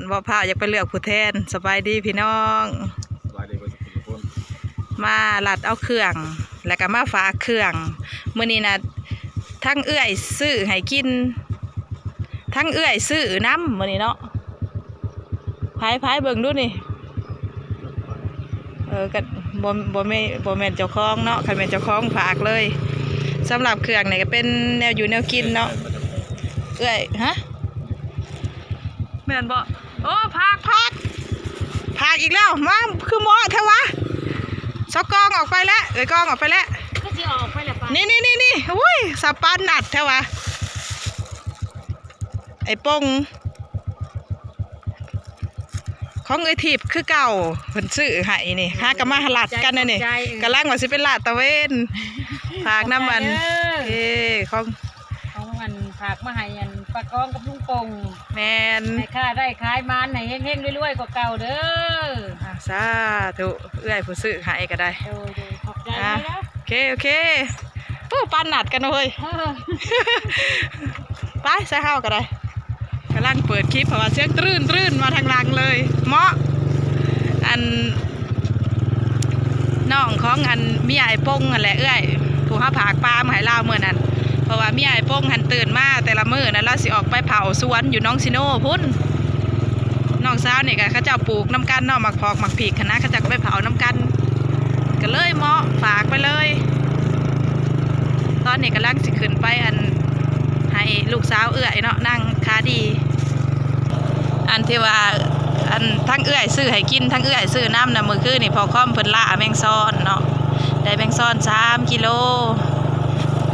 ບໍ່ພ້າວຢາກໄປເລືອກຜູ້ແທນ. ສະບາຍດີພີ່ນ້ອງ ສະບາຍດີເບິດສຸຄົນ. ມາລັດເອົາເຄື່ອງ ແລ້ວກໍມາຝາກເຄື່ອງ. ມື້ນີ້ນະ ທັງເອື້ອຍຊື້ໃຫ້ກິນ ທັງເອື້ອຍຊື້ນຳມື້ນີ້ເນາະ. ໃຜ ໃຜເບິ່ງດູນີ້. ເອີ ກໍບໍ່ ບໍ່ແມ່ນ ບໍ່ແມ່ນເຈົ້າຂອງເນາະ, ຄັນແມ່ນເຈົ້າຂອງຝາກເລີຍ. ສຳລັບເຄື່ອງນີ້ກໍເປັນແນວຢູ່ແນວກິນເນາະ ເອື້ອຍ. ຮະ ແມ່ນບໍ່? ໂອ້ ຜັກ ຜັກ ຜັກອີກແລ້ວ. ມາ ຄືເໝາະແທ້ວະ. ສາວກອງອອກໄປແລ້ວ ເອື້ອຍກອງອອກໄປແລ້ວ. ຄືຊິອອກໄປແລ້ວປະ? ນີ້ໆໆໆ. ອຸ້ຍ ສະປານນັດແທ້ວະ. ໄອ້ປົງ ຂອງເອື້ອຍທິບຄືເກົ່າ ເພິ່ນຊື້ໃຫ້ນີ້. ຫາກໍມາລັດກັນແນວນີ້. ຂອບໃຈ ຂອບໃຈ. ເອີ ກຳລັງວ່າຊິໄປລາດຕະເວນ ຝາກນຳອັນ ຂອບໃຈເດີ. ເອີ ຂອງ ຂອງອັນ ຝາກມາໃຫ້ອັນ ປ້າກອງກັບລຸງປົງ. ແມ່ນ ໃຫ້ຄ້າໄດ້ຂາຍໝານ ໃຫ້ເຮັງໆລວຍໆກວ່າເກົ່າເດີ. ອາ ສາທຸ ເອື້ອຍຜູ້ຊື້ໃຫ້ກໍໄດ້. ໂດຍໆ ຂອບໃຈເດີ. ໂອເຄ ໂອເຄ. ໂອ້ ປານນັດກັນເນາະເຮີ້ຍ. ເອີ ໄປຊະ ເຮົາກໍໄດ້ ກຳລັງເປີດຄລິບ ເພາະວ່າສຽງຕຣືນໆມາທາງຫຼັງເລີຍ. ເໝາະ ອັນ ນ້ອງຂອງອັນເມຍອ້າຍປົງຫັ້ນແຫຼະ ເອື້ອຍ ຜູ້ເຮົາຝາກປາມາໃຫ້ລາວມື້ນັ້ນ. ເພາະວ່າເມຍອ້າຍປົງຫັ້ນຕື່ນມາແຕ່ລະມື້ນັ້ນ ລາວຊິອອກໄປເຜົາສວນຢູ່ໜອງຊິໂນພຸ້ນ. ນ້ອງສາວນີ້ກໍເຂົາເຈົ້າປູກນຳກັນເນາະ ໝາກຜອກໝາກພິກຫັ້ນນະ ເຂົາເຈົ້າກໍໄປເຜົານຳກັນ ກໍເລີຍເໝາະ ຝາກໄປເລີຍ. ຕອນນີ້ກຳລັງຊິຂຶ້ນໄປອັນ ໃຫ້ລູກສາວເອື້ອຍເນາະ ນາງຄາດີ. ອັນທີ່ວ່າ ອັນທັງເອື້ອຍຊື້ໃຫ້ກິນ ທັງເອື້ອຍຊື້ນຳນະ ມື້ຄືນນີ້ພໍ່ຄອມເພິ່ນລ່າແມງຊອນເນາະ ໄດ້ແມງຊອນສາມກິໂລ.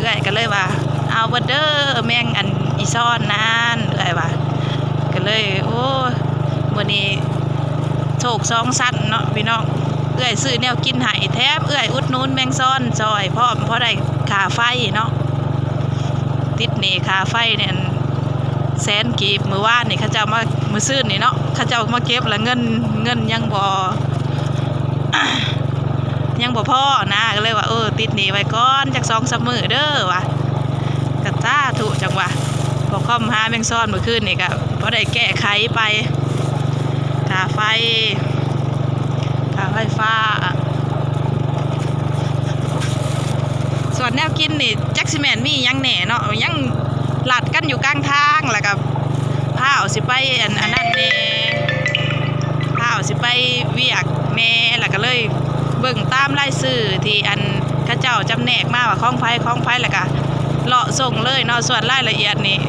ເອື້ອຍກໍເລີຍວ່າ ເອົາເບິດເດີ ແມງອັນອີຊອນນັ້ນ ເອື້ອຍວ່າ. ກໍເລີຍ ໂອ້ ມື້ນີ້ໂຊກສອງຊັ້ນເນາະພີ່ນ້ອງ. ເອື້ອຍຊື້ແນວກິນໃຫ້ ແຖມເອື້ອຍອຸດໜູນແມງຊອນຊ່ອຍພ້ອມ ພໍໄດ້ຄ່າໄຟເນາະ. ຕິດໜີ້ຄ່າໄຟນີ້ແສນກີບ. ມື້ວານນີ້ເຂົາເຈົ້າມາ ມື້ຊືນນີ້ເນາະ ເຂົາເຈົ້າມາເກັບລະເງິນ ເງິນຍັງບໍ່ ຍັງບໍ່ພໍນະ ກໍເລີຍວ່າ ເອີ ຕິດໜີ້ໄວ້ກ່ອນຈັກສອງສາມມື້ເດີວ່າ. ກໍສາທຸ ຈັ່ງວ່າ ພໍ່ຄອມຫາແມງຊອນມື້ຄືນນີ້ ກໍພໍໄດ້ແກ້ໄຂໄປ. ຄ່າໄຟ ຄ່າໄຟຟ້າ. ສ່ວນແນວກິນນີ້ ຈັກຊິແມ່ນມີຫຍັງແນ່ເນາະ ຍັງລັດກັນຢູ່ກາງທາງ ແລ້ວກໍພ້າວຊິໄປອັນ ອັນນັ້ນແນ່ ພ້າວຊິໄປວຽກແນ່ ແລ້ວກໍເລີຍເບິ່ງຕາມລາຍຊື່ທີ່ອັນ ເຂົາເຈົ້າຈຳແນກມາວ່າຂອງໃຜ ຂອງໃຜ ແລ້ວກະເລາະສົ່ງເລີຍເນາະ. ສ່ວນລາຍລະອຽດນີ້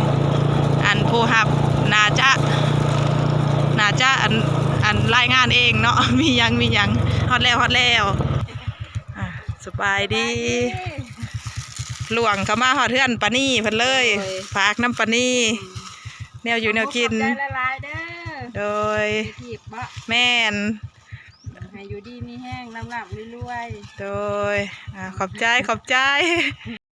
ອັນຜູ້ຮັບໜ້າຈະ ໜ້າຈະ ອັນ ອັນລາຍງານເອງເນາະ ມີຫຍັງ ມີຫຍັງ. ຮອດແລ້ວ ຮອດແລ້ວ. ອ່າ ສະບາຍດີ. ສະບາຍດີ. ລ່ວງເຂົ້າມາຮອດເຮືອນປານີເພິ່ນເລີຍ. ໂດຍ. ຝາກນຳປານີ ອືມ ແນວຢູ່ແນວກິນ. ຂອບໃຈຫຼາຍໆເດີ. ໂດຍ. ທີ່ບອກ ແມ່ນ. ໃຫ້ຢູ່ດີມີແຮງ ລ່ຳໆລວຍໆ. ໂດຍ ອ່າ ຂອບໃຈ ຂອບໃຈ.